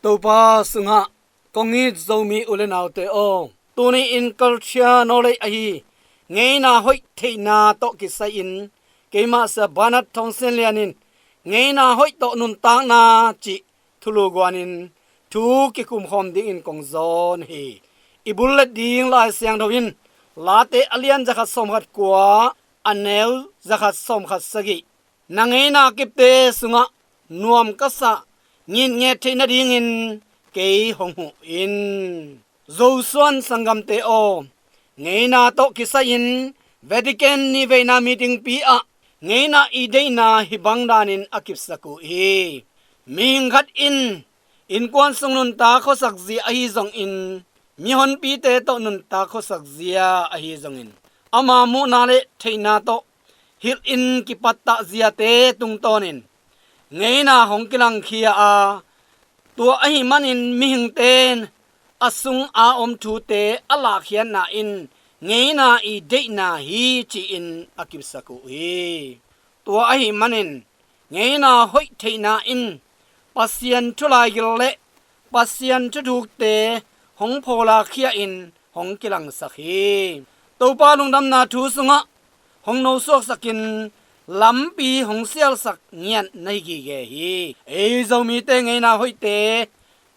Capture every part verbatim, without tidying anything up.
Topa sungah kong it Zomi u le naute aw, tuni-in culture knowledge ahi ngeina hoih theihna tawh kisai-in keimah Sia Banat Thongsen Lian in ngeina hoih tawh nuntakna cih thulu guanin thu kikumkhawm dingin kong zawn hi. I bullet ding Lai Siangtho in Late a lian zakhat sawmkhat kua, a neu zakhat sawmkhat sagih, na ngeina kipte sungah nuam ka sa ngitnget theih nadingin kei hong huh in. Zosuan sanggamte aw, ngeina tawh kisai-in Vatican nih veina meetingpi ah ngeina i deihna hih bang danin a kipsak uh hi. Mihing khat in innkuan sung nuntak khuasak zia ahi zongin, mihonpite tawh nuntak khuasak zia ahi zongin, ama muhna le theihna tawh hilhin kipattah ziate tungtawnin ngeina hong kilangkhia a, tua ahih manin mihingte in a sung a om thute a lahkhiatna in ngeina i deihna hi ci-in a kipsak uh hi. Tua ahih manin ngeina hoih theihna in Pasian thu laigil le Pasian thuthukte hong phawlakkhia in hong kilangsak hi. Topa lungdamna thu sungah hong nosuaksakin lampi hong sialsak ngiat na hi gige hi. Ei Zomite ngeina hoihte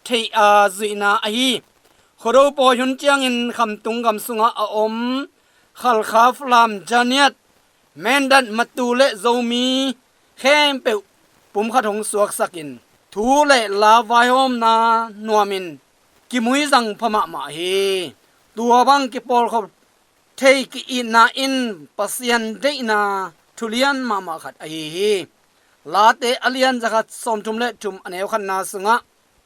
theih a zuihna ahi Khuado pawi hun ciangin khamtung gam sungah a om Khalkha, Falam, Janiat, Mindat, Matu le Zomi khempeuh pumkhat hong suaksakin thu le la vaihawmna nuamin kimuizang pha mahmah hi. Tua bang kipawlkhop thei ki-itna in Pasian deihna thulian mahmah khat ahi hi. Late a lian zakhat sawmthum le thum, a neu khatna sungah,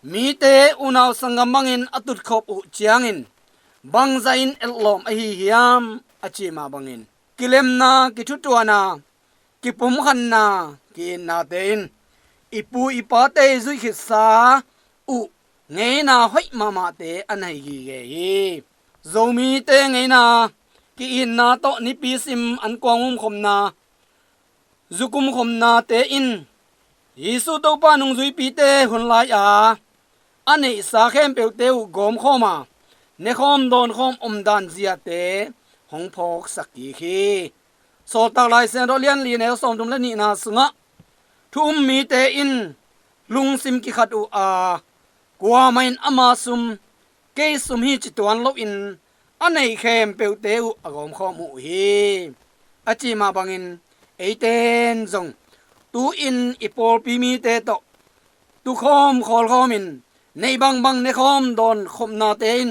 mite unau sanggam bangin a tutkhop uh ciangin bangzahin etlawm ahi hiam a ci mah bangin, kilemna, kithutuahna, kipumkhatna, ki-itnate in i pu i pate i zuih khitsa uh ngeina hoih mahmahte a nei gige hi. Zomite ngeina ki-itna tawh nipi sim an kuang umkhopna, zu kumkhopnate in Jesu Topa nungzuipite hun lai-a a neihsa khempeuhte uh gawmkhawm a, nekhawm dawnkhawm omdan ziate hong phawksak kik hi. Sawltak Lai Siangtho lian li, neu sawmthum le nihna sungah, thu um mite in lungsim kikhat uh a, kuamah in ama sum, kei sum hi ci tuan loin a neih khempeuhte uh a gawmkhawm uh hi, a ci mah bangin, eite in zong tu-in i pawlpi mite tawh tukhawm khawlkhawmin neih bangbang nekhawm dawnkhopnate in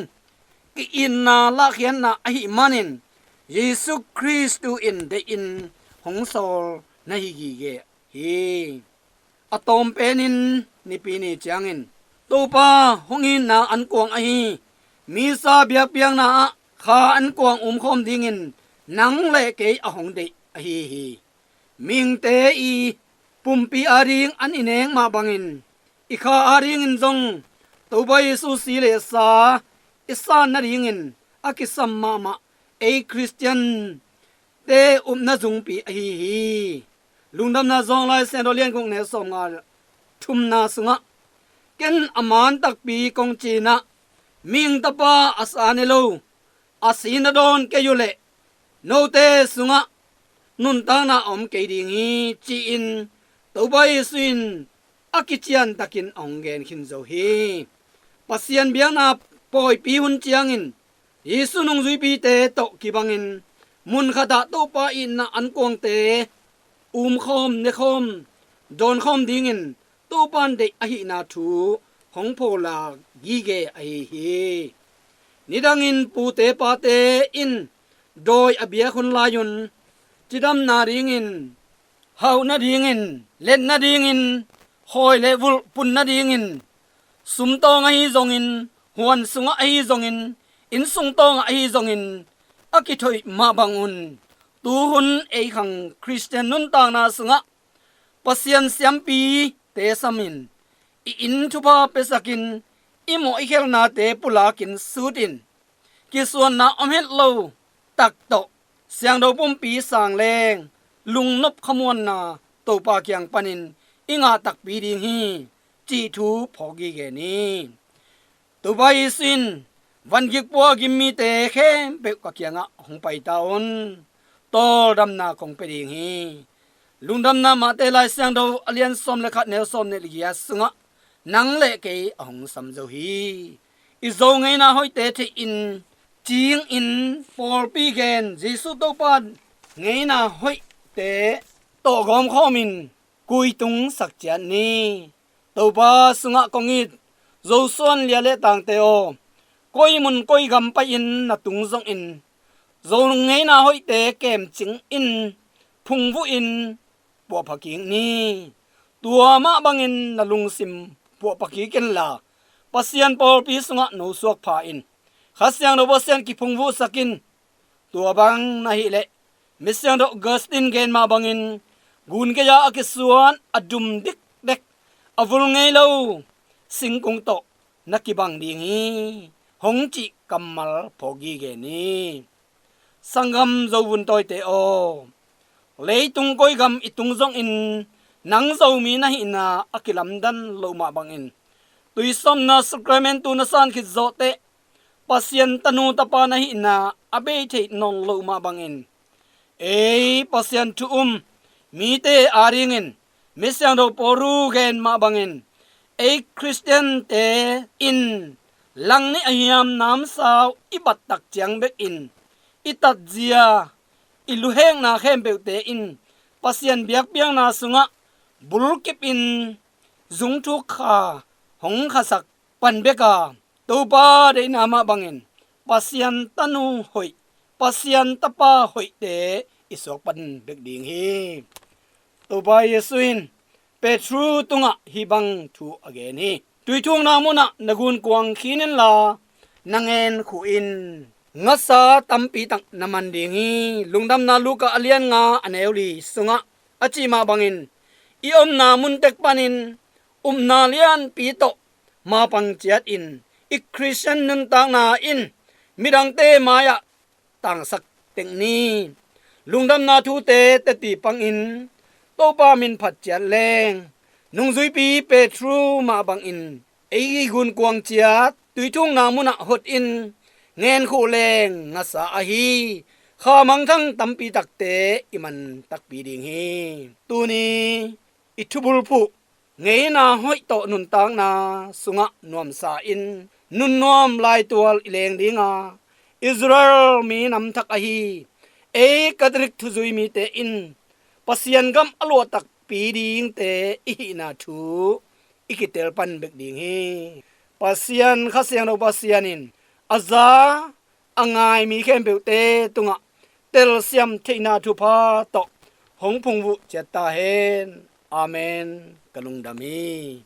ki-itna lahkhiatna ahih manin Jesu Khrist tu-in deihin hong sawl na hi gige hi. A tawm penin Nipi ni ciangin Topa hong itna an kuang ahi Misa biakpiakna ah kha an kuang umkhawm dingin nang le kei a hong deih ahi hi. Mihingte i pumpi ading an i nek mah bangin i kha adingin zong Topa Jesu si le sa i san nadingin a kisam mahmah ei Khristian te upna zungpi ahi hi. Lungdamna Zawng Lai Siangtho lian guk, neu sawmnga thumna sungah, ken a man takpi kong cinah mihing tapa a sa ne lo, a si na dawn kei uh leh note sungah nuntakna a om kei ding hi, ci-in Topa Jesu in a kiciantakin a hong gen khin zo hi. Pasian biakna pawipi hun ciangin Jesu nungzuipite tawh kibangin munkhatah Topa itna an kuangte umkhawm, nekhawm, dawnkhawm dingin Topa in deih ahihna thu hong pholak gige ahi hi. Nidangin pute pate in dawi a biak hun lai-un cidamna dingin, hauh nadingin, let nadingin, hawi le vulh pun nadingin, sumtawng ahi zongin, huan sungah ahi zongin, innsung tawngah ahi zongin a kithoih mah bangun, tuhun ei khang Khristian nuntakna sungah Pasian siampite samin, i inn thupha piasakin, i mawh i khelhnate pulakin sutin, kisuanna om het lo tak tawh siangtho pumpi sang leng lungnop khamuanna Topa kiang panin i ngah takpi ding hi. cih thu phawk gige ni. Topa Jesu in vangik pua a gim mite khempeuh ka kiangah hong pai ta un. Tawldamna kong pia ding hi. Lungdamna Mate Lai Siangtho a lian sawm le khat neu sawm le giat sungah nang le kei a hong sam zo hi. I Zo ngeina hoihte theih in, cing in, pawlpi gen, Jesu Topa ngeina hoihte tawh gawmkhawm in kuitung sak ciat ni. Topa sungah kong it Zosuan lia le tangte aw, koi mun koi gam pai-in na tung zongin Zo ngeina hoihte kemcing in, phungvuh in, puahpha kik ni. Tua mah bangin na lungsim puahpha kik inla, Pasian pawlpi sungah no suak pha in, Kha Siangtho Pasian kiphungvuhsak in. Tua bang na hih leh, Misiangtho Augustine gen mah bangin, gun gei-a a kisuan a dum dikdek, a vul ngei lo singkung tawh na kibang ding hi, hong cih kammal phawk gige ni. Sanggam Zo vun tawite aw, leitung koi gam i tung zongin nang Zomi na hihna a kilamdan loh mah bangin, tuisawmna sakramentu na san khit zawh teh Pasian tanu tapa na hihna a bei theih nawn loh mah bangin, ei Pasian thu um mite adingin Misiangtho Paul gen mah bangin, ei Khristiante in langnih a hiam namsau i battak ciang bekin i tatzia, i luhekna khempeuhte in Pasian biakpiakna sungah bulkip in zungthuk kha hong khasak pan bek a, Topa deihna mah bangin Pasian tanu hoih, Pasian tapa hoihte i suak pan bek ding hi. Topa Jesu in Petru tungah hih bang thu a gen hi. Tuithukna munah na gunkuang khin inla, na ngen khuh in. Ngasa tampi tak na man ding hi. Lungdamna Luka a lian nga a neu li sungah a cih mah bangin, i omna mun tek panin upna lianpi tawh mapang ciatin, i Khristian nuntakna in midangte mai-ah tangsak tek ni. Lungdamna thute teti pangin Topa min phat ciat leng, nungzuipi Petru mah bangin ei gunkuang ciat tuithukna munah hotin ngenkhuh leng ngasa ahi kha mangthang tampi takte i man takpi ding hi. Tuni i thubulphuh ngeina hoih tawh nuntakna sungah nuamsa in, nunnuam laitual i leng dinga, Israel mi namthak ahi ei Catholic thuzui mite in Pasian gam a luah takpi dingte i hihna thu i kitel pan bek ding hi. Pasian Kha Siangtho Pasian in a za a ngai mi khempeuhte tungah telsiam theihna thupha tawh hong phungvuh ciat ta hen. Amen. Ka lungdam hi.